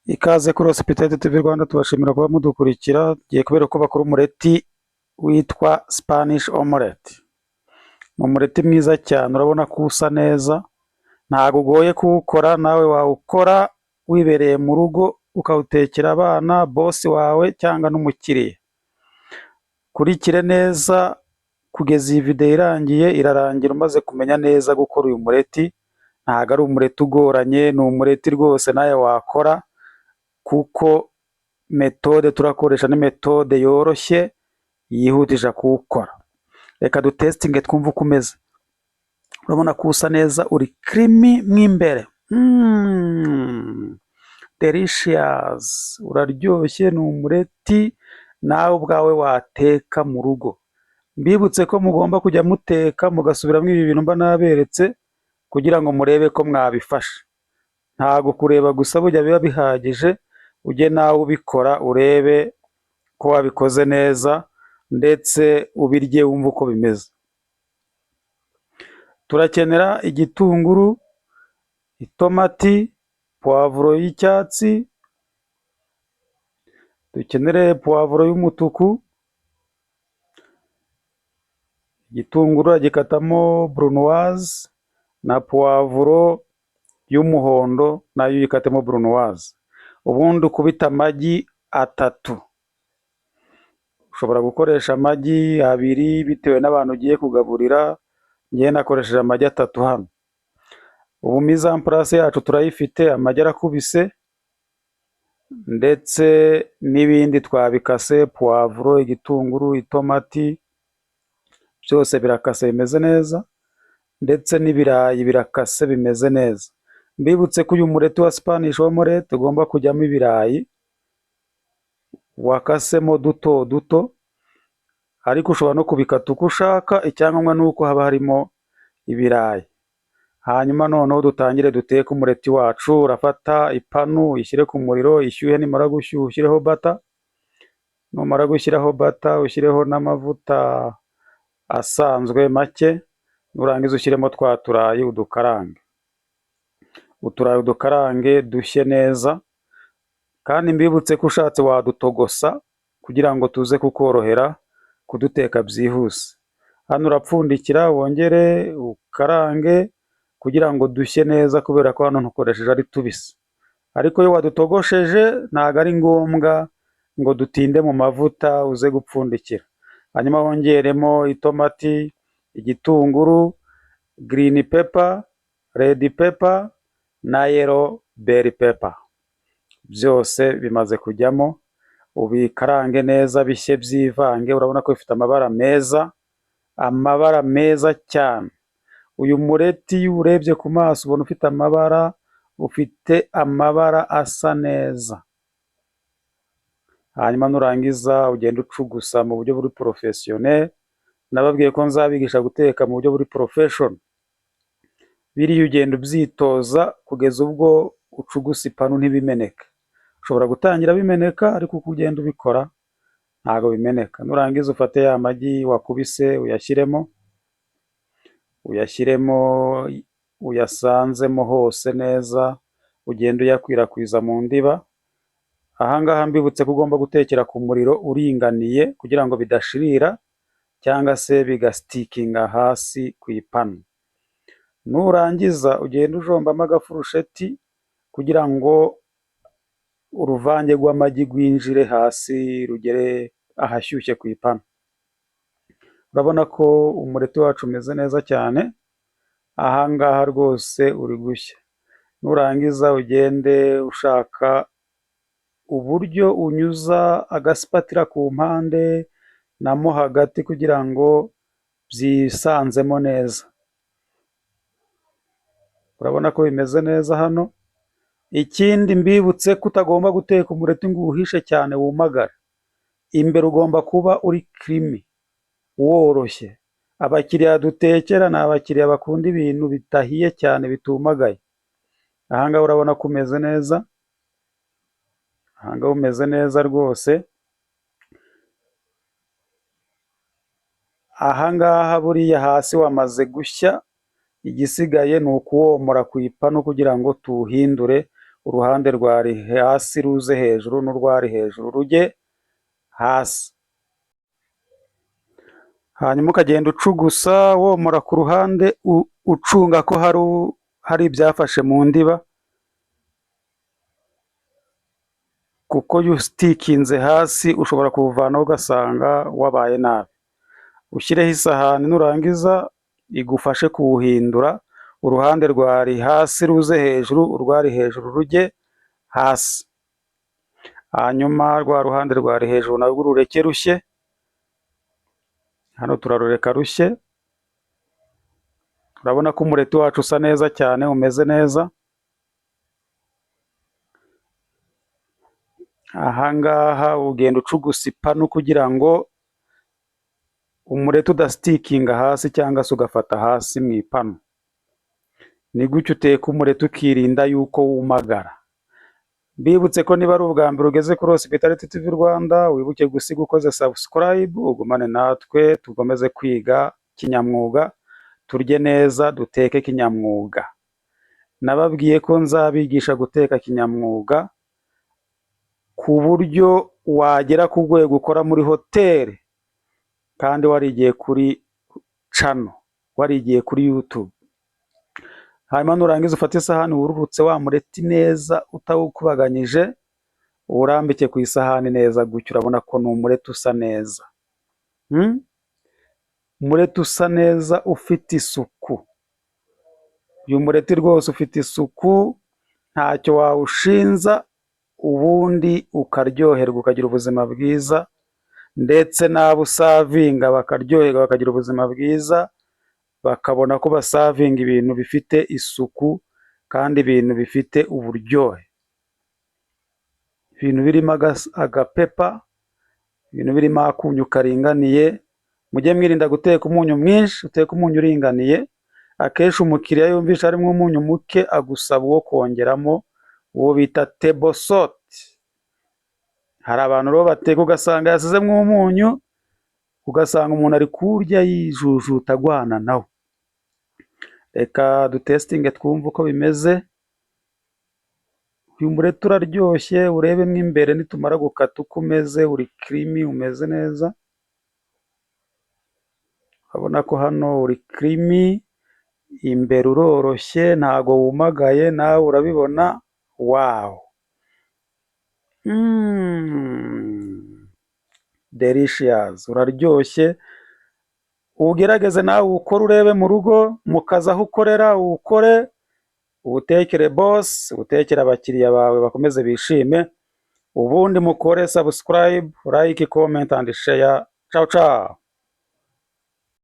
Ikaze kuri Hospitality TV Rwanda, tubashimira kuba mudukurikira. Tugiye kubereka uko bakora umureti witwa Spanish omelette. Ni umureti mwiza cyane, urabona ko usa neza, ntabwo ugoye kuwukora, nawe wawukora wibereye mu rugo ukawutekera abana, boss wawe cyangwa n'umukiriya. Kurikire neza kugeza iyi videwo irangiye, irarangira umaze kumenya neza gukora uyu mureti. Ntabwo ari umureti ugoranye, ni umureti rwose nawe wakora kuko méthode turakoresha ni méthode yoroshye yihutisha kuwukora. Reka dutesitinge twumve uko umeze. Urabona ko usa neza, uri creamy mo imbere, delicious, uraryoshye, ni umureti nawe ubwawe wateka mu rugo. Mbibutse ko mugomba kujya muteka mugasubiramo ibi bintu mba naberetse kugira ngo murebe ko mwabifashe. Ntabwo kureba gusa burya biba bihagije, ujye nawe ubikora urebe ko wabikoze neza ndetse ubirye wumve uko bimeze. Turakenera igitunguru, itomati, puwavuro y'icyatsi, dukenere puwavuro y'umutuku, igitunguru uragikatamo brunoise na puwavuro y'umuhondo nayo uyikatemo brunoise. Ubundi ukubite amagi 3. Ushobora gukoresha amagi 2 bitewe n'abantu ugiye kugaburira, njyewe nakoresheje amagi 3 hano. Ubu mise en place yacu turayifite, amagi arakubise ndetse n'ibindi twabikase, puwavuro, igitunguru, itomati, byose birakase bimeze neza ndetse n'ibirayi birakase bimeze neza. Mbibutse ko uyu mureti wa Spanish omelette ugomba kujyamo ibirayi wakasemo duto duto, ariko ushobora no kubikata uko ushaka, icyangombwa ni uko haba harimo ibirayi. Hanyuma noneho dutangire duteke umureti wacu. Urafata ipanu uyishyire ku muriro ishyuhe, nimara gushyuha ushyireho butter, numara gushyiraho butter ushyireho n'amavuta asanzwe make, nurangiza ushyiremo twa turayi udukarange. Uturayi udukarange dushye neza, kandi mbibutse ko ushatse wadutogosa kugira ngo tuze kukorohera kuduteka byihuse. Hano urapfundikira wongere ukarange kugira ngo dushye neza, kubera ko hano ntukoresheje ari tubisi. Ariko iyo wadutogosheje ntabwo ari ngombwa ngo dutinde mu mavuta uze gupfundikira. Hanyuma wongeremo itomati, igitunguru, green pepper, red pepper na yellow bell pepper. Byose bimaze kujyamo, ubikarange neza bishye byivange, urabona ko bifite amabara meza, amabara meza cyane. Uyu mureti iyo uwurebye ku maso ubona ufite amabara, ufite amabara asa neza. Hanyuma nurangiza ugende ucugusa mu buryo buri professionnel, nababwiye ko nzabigisha guteka mu buryo buri professional. Biriya ugenda ubyitoza kugeza ubwo ucugusa ipanu ntibimeneke. Ushobora gutangira bimeneka ariko uko ugenda ubikora ntabwo bimeneka. Nurangiza ufate ya magi wakubise uyashyiremo, uyashyiremo uyasanzemo hose neza, ugende uyakwirakwiza mu ndiba. Aha ngaha mbibutse ko ugomba gutekera ku muriro uringaniye kugira ngo bidashirira cyangwa se bigasitikinga hasi ku ipanu. Nurangiza ugende ujombamo agafurusheti kugira ngo uruvange rw'amagi rwinjire hasi rugere ahashyushye ku ipanu. Urabona ko umureti wacu umeze neza cyane, aha ngaha rwose uri gushya. Nurangiza ugende ushaka uburyo unyuza agasipatira ku mpande na mo hagati kugira ngo byisanzemo neza. Urabona ko bimeze neza hano. Ikindi mbibutse ko utagomba guteka umureti ngo uwuhishe cyane wumagare. Imbere ugomba kuba uri creamy, woroshye. Abakiriya dutekera ni abakiriya bakunda ibintu bidahiye cyane, bitumagaye. Aha ngaha urabona ko umeze neza, aha ngaha umeze neza rwose. Aha ngaha buriya hasi wamaze gushya, igisigaye ni ukuwomora ku ipanu kugira ngo tuwuhindure. Uruhande rwari hasi ruze hejuru, n'urwari hejuru rujye hasi. Hanyuma ukagenda ucugusa, womora ku ruhande, ucunga ko hari ibyafashe mu ndiba, kuko iyo usitikinze hasi ushobora kuwuvanaho ugasanga wabaye nabi. Ushyireho isahani, nurangiza igufashe kuwuhindura, uruhande rwari hasi ruze hejuru, urwari hejuru rujye hasi. Hanyuma rwa ruhande rwari hejuru narwo urureke rushye, hano turarureka rushye. Urabona ko umureti wacu usa neza cyane, umeze neza. Aha ngaha ugenda ucugusa ipanu kugira ngo umureti udasitikinga hasi cyangwa se ugafata hasi mu ipanu. Ni gutyo uteka umureti, ukirinda yuko wumagara. Mbibutse ko niba ari ubwa mbere ugeze kuri Hospitality TV Rwanda, wibuke gusiga ukoze subscribe, ugumane natwe dukomeze kwiga kinyamwuga, turye neza, duteke kinyamwuga. Nababwiye ko nzabigisha guteka kinyamwuga ku buryo wagera ku rwego ukora muri hoteli kandi warigiye kuri channel, warigiye kuri YouTube. Hanyuma nurangiza ufate isahani wururutse wa mureti neza utawukubaganyije, uwurambike ku isahani neza gutyo, urabona ko ni umureti usa neza. Umureti usa neza, ufite isuku. Uyu mureti rwose ufite isuku, ntacyo wawushinza, ubundi ukaryoherwa, ukagira ubuzima bwiza, ndetse n'abo usavinga bakaryoherwa, bakagira ubuzima bwiza, bakabona ko basavinga ibintu bifite isuku kandi ibintu bifite uburyohe. Ibintu birimo agapepper, ibintu birimo akunyu karinganiye. Mujye mwirinda guteka umunyu mwinshi, uteke umunyu uringaniye. Akenshi umukiriya yumvishe harimo umunyu muke agusaba uwo kongeramo, uwo bita table salt. Hari abantu rero bateka ugasanga yasizemo umunyu, ugasanga umuntu ari kuwurya yijujuta agwana nawo. Reka dutesitinge twumve uko bimeze. Uyu mureti uraryoshye, urebemo imbere nitumara gukata uko umeze, uri creamy, umeze neza. Urabona ko hano uri creamy, imbere uroroshye, ntago wumagaye, nawe urabibona, wow! Delicious, uraryoshye, ugerageze nawe uwukore urebe mu rugo, mu kazi aho ukorera uwukore, uwutekere boss, uwutekere abakiriya bawe bakomeze bishime, ubundi mukore subscribe, like, comment and share. Ciao ciao!